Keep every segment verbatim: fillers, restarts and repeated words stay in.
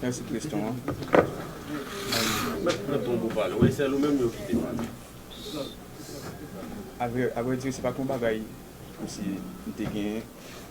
Mèsi pou kesyon an. Mèt pran ton gwo pale. Wi, sèl ou menm yo kite pale. Avrè, avrè dire, se pa t yon bagay kòmsi m te genyen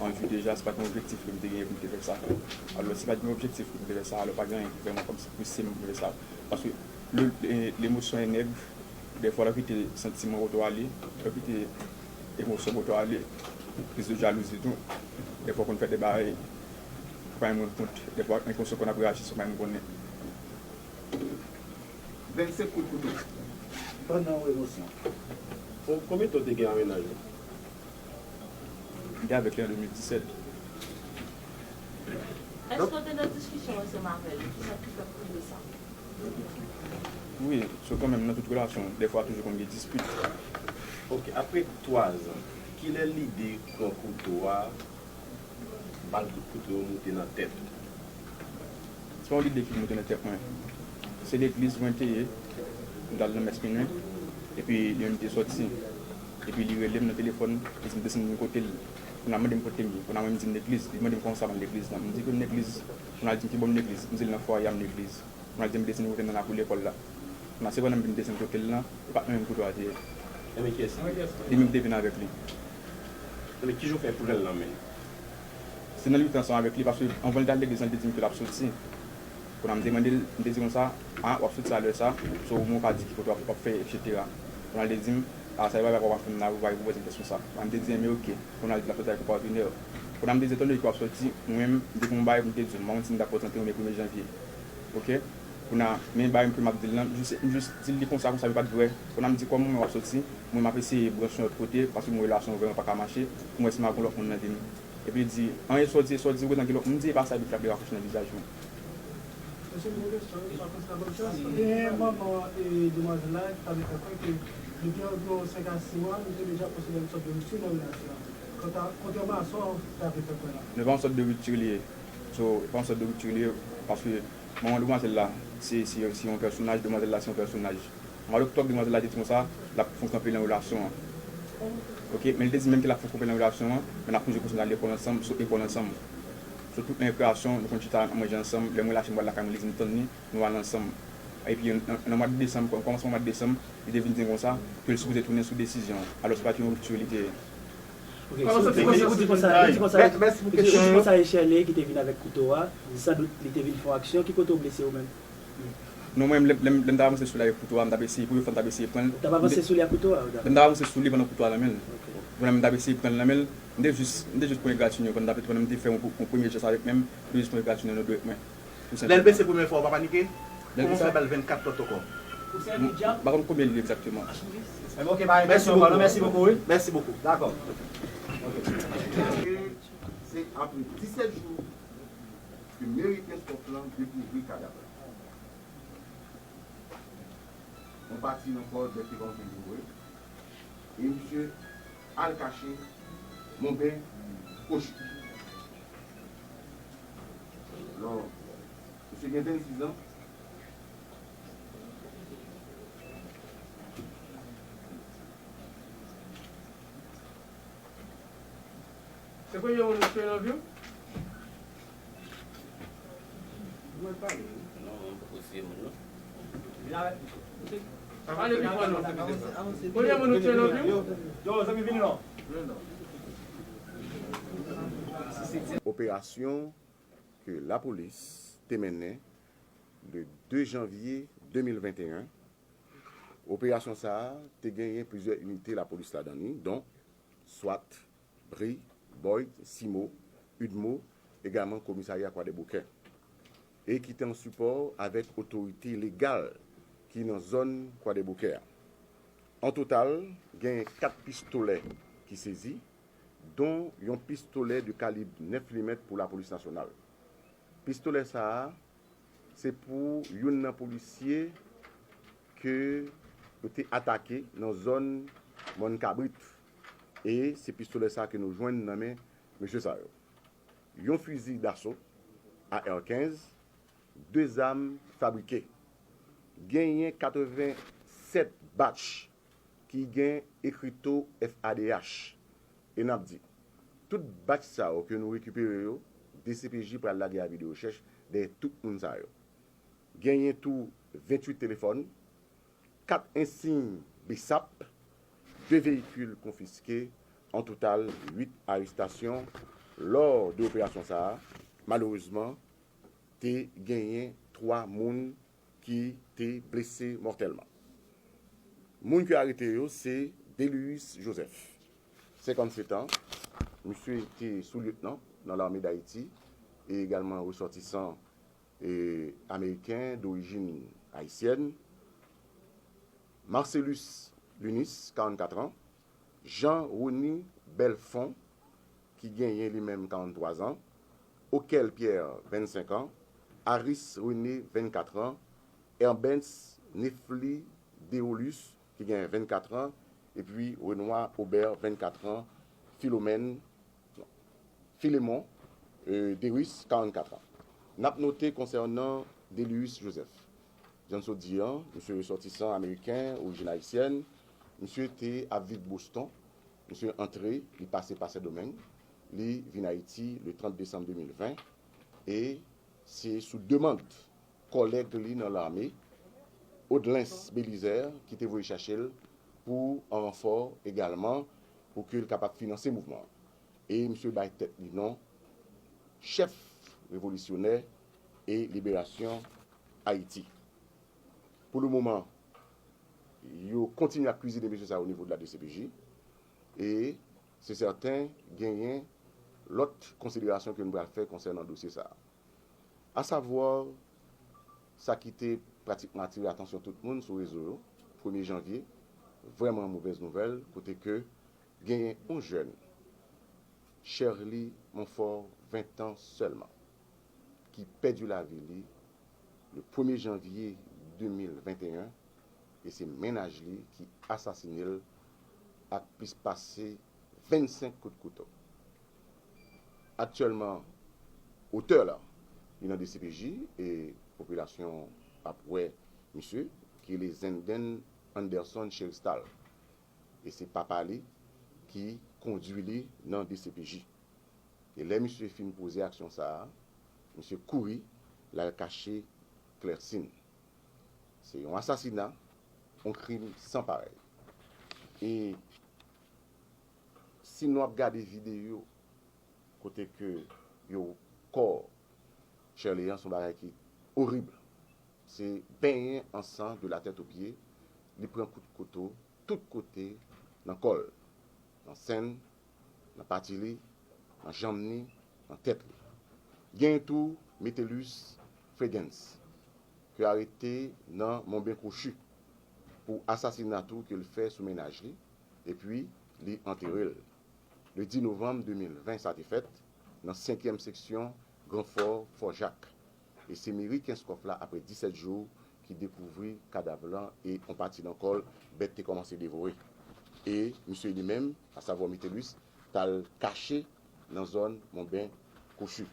an vi deja, se pa t yon objektif ke m te genyen pou m te fè sa. Alò, si pa t gen objektif pou m te fè sa, alò pa gen anyen ki vrèman kòmsi pouse m pou m fè sa. Paske le- le- lemosyon e nèg, dèfwa lè w kite santiman kote w ale, lè w kite emosyon kote w ale, kriz de jalouzi tou, dèfwa w konn fè de bagay ou pa menm rann kont, dèfwa enkonsyan w konn ap reyaji san w pa menm konnen. Vennsenk kout kouto. Pandan yon emosyon. Bon, konbyen tan w te gen a mennaj ou? M te avèk li an de mil disèt. Èske w te nan diskisyon ansanm avè l? Kisa ki fè w rive sa? Wi, so kanmenm nan tout relasyon, dèfwa toujou konn gen dispit. Ok, apre twa zan, kilè lide pran kouto a, bal tout kouto yo moute nan tèt ou? Se pa yon lide ki moute nan tèt mwen. Se legliz mwen te ye, m t al nan mès minwi, epi li menm te sòti. Epi li rele m nan telefòn, li di m desann vin kote l. Kounye a mande m kote m ye, kounye a mwen m di m legliz. Li mande m kòman sa m legliz lan. M di ke m legliz. Kounye a li di m kibò m legliz. M di l nan fwaye a m legliz. Kounye a li di m desann kote m nan lakou lekòl la. Kounye a se pandan m vin desann kote l lan, e pa t mwen menm kouto a te ye. Ebyen kiyès li? Li menm te vin avèk li. Ebyen kijan w fè pran l nan men l? Se nan lite ansanm avèk li, paske anvan l t al legliz lan, li te di m ke l ap soti. Kounye a m te mande l, m te di konsa, a, w ap soti a lè sa, so ou menm ou ka di ki kote w ap, w ap fè, etsetera. Kounye a l te di m, a, sa e pa bagay w ap fè m nan, ou pa gen pou pòze m kèsyon sa. Kounye a m te di, enben oke. Kounye a l di l ap soti avèk yon patnè. Kounye a m te di, etan done ke w ap soti, mwen menm, m te gen yon bagay pou m te di w, m pa konn si m t ap konsantre ou men premye janvye. Oke? Kounye a, men bagay ke m ap di l lan, m jis, m jis di l li konsa, konsa, men pa t vrè. Kounye a m di, kòm mwen w ap soti, mwen m ap eseye branche yon lòt kote, paske mwen relasyon an vrèman pa ka mache, pou m wè si m ap gen lòt moun nan vi m. Epi li di, anyen sa w di, sa w di, ou gentan gen lòt moun, m di, e pa sa, epi l frape rakoche nan vizaj mwen. Mesye, m gen yon kesyon, wi, pa konsa, pa konsa. Gen manman e demwazèl la ki ta vle fè kwè ke depi anviwon senk a sis mwa, nou te deja konsidere yon sòt de ripti nan relasyon an. Kontra- Kontrèman a sa w ta vle fè kwè la. Men pa yon sòt de ripti li ye. So, e pa yon sòt de ripti li ye, paske manman demwazèl la, se, se, se yon pèsonaj, demwazèl la, se yon pèsonaj. Mwen wè TikTok demwazèl la te di konsa, l ap fè yon kanpe nan relasyon an. Oke, men li te di menm ke l ap fè yon kanpe nan relasyon an, men n ap kontinye kontinye al lekòl ansanm, sou ekòl ansanm. Sou tout rekreasyon, nou konn chita, n ap manje ansanm, lè mwen lache m pral lakay mwen, li di m tann li, nou al ansanm. Epi nan, nan mwa de desanm, kòm- kòmansman mwa de desanm, li te vin di m konsa, ke l sipoze tounen sou desizyon an. Alò, se pa t yon ripti li te ye. Ok, ou di konsa, ou di konsa, ou di konsa, ou di konsa e Shirley ki te vin avèk kouto a, sandout li te vin fè yon aksyon, ki kote w blese ou menm? Non, mwen, lè, lè, lè m t ap avanse sou li avèk kouto a, m t ap eseye, premye fwa m t ap eseye pran l. Ou t ap avanse sou li ak kouto a? Lè m t ap avanse sou li pandan kouto a nan men l. Pandan m t ap eseye pran l nan men l, m te jis, m te jis pran egratignan pandan m t ap, pandan m te fè yon, yon premye jès avèk men m, m te jis pran egratignan nan dwèt mwen. Lè l blese premye fwa, ou pa panike? Kòman w fè ba l vennkat lòt ankò? M pa konn konbyen li egzakteman. Ok, pa gen kèsyon ankò, non, mèsi bokou, wi. Mèsi bokou. Dakò. Se apre disèt jou ke meri Kenskòf lan dekouvri kadav la. Yon pati nan kò dèk te kòmanse vin vre. E misye al kache Monben Kochi. Alò, misye gen vennsis zan. Se premye moun ou tchwe nan vi w? Mwen pale wi. Non, mwen poko siye moun non. Pale pi fò non. Premye moun ou tchwe nan vi w? Yo, yo, zanmi vini non. Operasyon ke lapolis te mennen le de janvye de mil venteyen. Operasyon sa a te genyen plizyè inite lapolis ladan li, don swat, bri, boyd, simo, udmo, egalman komisarya Kwadèboukè, e ki te an sipò avèk otorite legal ki nan zòn Kwadèboukè a. An total, genyen kat pistolè ki sezi, don yon pistolè de kalib nèf milimèt pou lapolis nasyonal. Pistolè sa a, se pou youn nan polisye ke yo te atake nan zòn Mòn Kabrit. E se pistolè sa a ke nou jwenn nan men mesye sa yo. Yon fizi daso, A R kenz, de zam fabrike. Genyen katreven sèt batch ki gen ekrito F A D H. E n ap di, tout batch sa yo ke nou rekipere yo, D C P J pral lage avi de rechèch dèyè tout moun sa yo. Genyen tou venntuit telefòn, kat ensiy B S A P, de veyikil konfiske, an total uit arestasyon. Lò de operasyon sa a, malerezman, te genyen twa moun ki te blese mòtèlman. Moun ki arete yo se Delius Joseph, senkannsèt an. Misye te sou-lyetnan nan Lame Dayiti e egalman resòtisan e ameriken dorijin ayisyèn. Marcelus Lunis, karannkat an. Jean Rony Belfond, ki genyen li menm karannntwa zan. Okel Pierre, vennsenk an. Aris René, vennkat an. Herbens Nefli Deolus, ki genyen vennkat an. Epi Renoir Aubert, vennkat an. Philomène, Filemon e Dewis, karannkat an. N ap note konsènan Delius Joseph. Jan n sot di an, misye resòtisan ameriken, orijin ayisyèn. Misye te ap viv Boston. Misye antre, li pase pa Sendomeng. Li vin Ayiti le trant desanm de mil ven. E se sou demann kòlèg li nan lame, Odlens Belizaire, ki te voye chache l pou an ranfò egalman, pou ke l kapab finanse mouvman an. E misye bay tèt li non chèf revolisyonè e liberasyon Ayiti. Pou le moman, yo kontinye ap kwizine mesye sa yo o nivo de la D C P J. E se sèten, genyen lòt konsiderasyon ke nou pral fè konsènan dosye sa a. Asavwa, sa ki te pratikman atire atansyon tout moun sou rezo yo, premye janvye, vrèman movèz nouvèl, kote ke genyen yon jèn, Sherly Monfort, ven tan sèlman, ki pèdi lavi li le premye janvye de mil venteyen, e se mennaj li ki asasine l ak plis pase vennsenk kout kouto. Aktyèlman, otè la, li nan D C P J e popilasyon ap wè misye, ki rele Zenden Anderson Cheristal. E se papa li ki kondui li nan D C P J. E lè misye fin poze aksyon sa a, misye kouri, l al kache Klèsin. Se yon asasina, yon krim san parèy. E si nou ap gade videyo kote ke yo kò Sherly an, se yon bagay ki orib. Se benyen an san de la tèt o pye. Li pran kout kouto tout kote, nan kò l, nan sen l, nan pati li, nan janm ni, nan tèt li. Gen tou Metellus Fredens, ke arete nan Monben Kwochi pou asasina tou ke l fè sou mennaj li, epi li antere l. Le dis novanm de mil ven sa te fèt, nan senkyèm seksyon Gran Fò, Fò Jak. E se meri Kenskòf la, apre disèt jou, ki dekouvri kadav lan e yon pati nan kò l, bèt te kòmanse devore. E misye li menm, asavwa Metellus, t al kache nan zòn Monben Kwochi.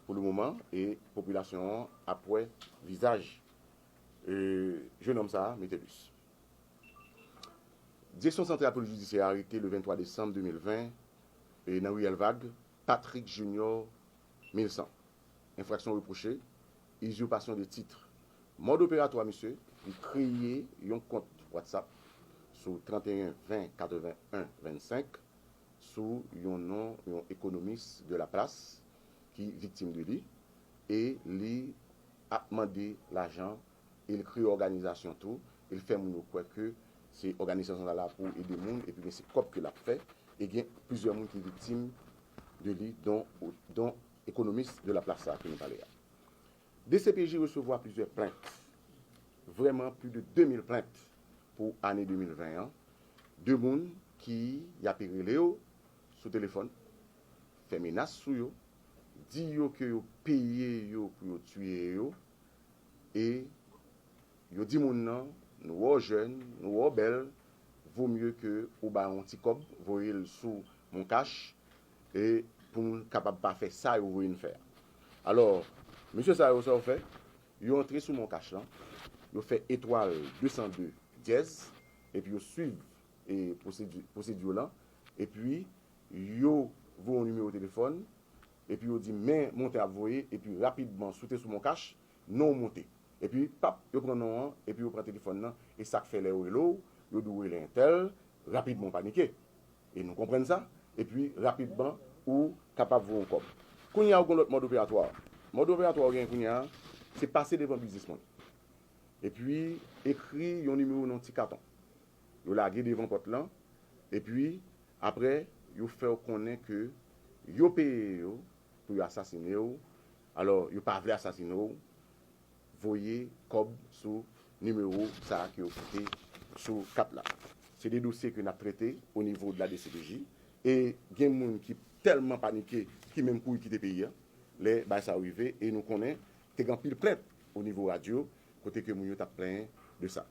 Pou le moman, e popilasyon an ap wè vizaj, e, jennonm sa a, Metellus. Direksyon Santral Polis Jidisyè arete le venntwa desanm de mil ven, e, nan riyèl Vag, Patrick Junior Milsan. Enfraksyon repwoche, izirpasyon de tit. Mòd operatwa misye, li kreye yon kont WhatsApp sou trannteyen ven katreven en vennsenk sou yon non yon ekonomis de la plas ki viktim de li, e li ap mande lajan, e l kreye òganizasyon tou, e l fè moun yo kwè ke se òganizasyon sa la pou ede moun, epi gen se kòb ke l ap fè, e gen plizyè moun ki viktim de li, don, don ekonomis de la plas sa ke nou pale a. D C P J resevwa plizyè plent, vrèman plis de de mil plent pou ane de mil ven an, de moun ki y ape rele yo sou telefòn, fè menas sou yo, di yo ke yo peye yo pou yo tiye yo, e yo di moun nan, nou wè w jèn, nou wè w bèl, vo mye ke ou ba yon ti kòb, voye l sou Moncash, e pou n kapab pa fè sa yo voye n fè a. Alò, mesye sa yo, sa yo fè, yo antre sou Moncash lan, yo fè etwal de san de dyèz, epi yo swiv, e, pwosedi-, pwosedi lan, epi yo voye yon nimewo telefòn, epi yo di men montan ap voye, epi rapidman si w te sou MonCash, non w monte. Epi pap, yo pran non an, epi yo pran telefòn nan, e sa k fè lè yo rele w, yo di w rele entèl, rapidman w panike. E nou konprann sa, epi rapidman ou kapab voye yon kòb. Kounye a ou gen lòt mòd operatwa. Mòd operatwa ou gen kounye a, se pase devan biznisman. Epi ekri yon nimewo nan yon ti katon. Yo lage devan pòt lan, epi apre yo fè w konnen ke yo peye yo pou yo asasine w. Alò, yo pa vle asasine w, voye kòb sou nimewo sa a ke yo kite sou kat la. Se de dosye ke n ap trete o nivo de la D C P J. E gen moun ki tèlman panike, ki menm kouri kite peyi a, lè bagay sa yo rive, e nou konnen te gen anpil plent o nivo radyo, kote ke moun yo t ap plenyen de sa.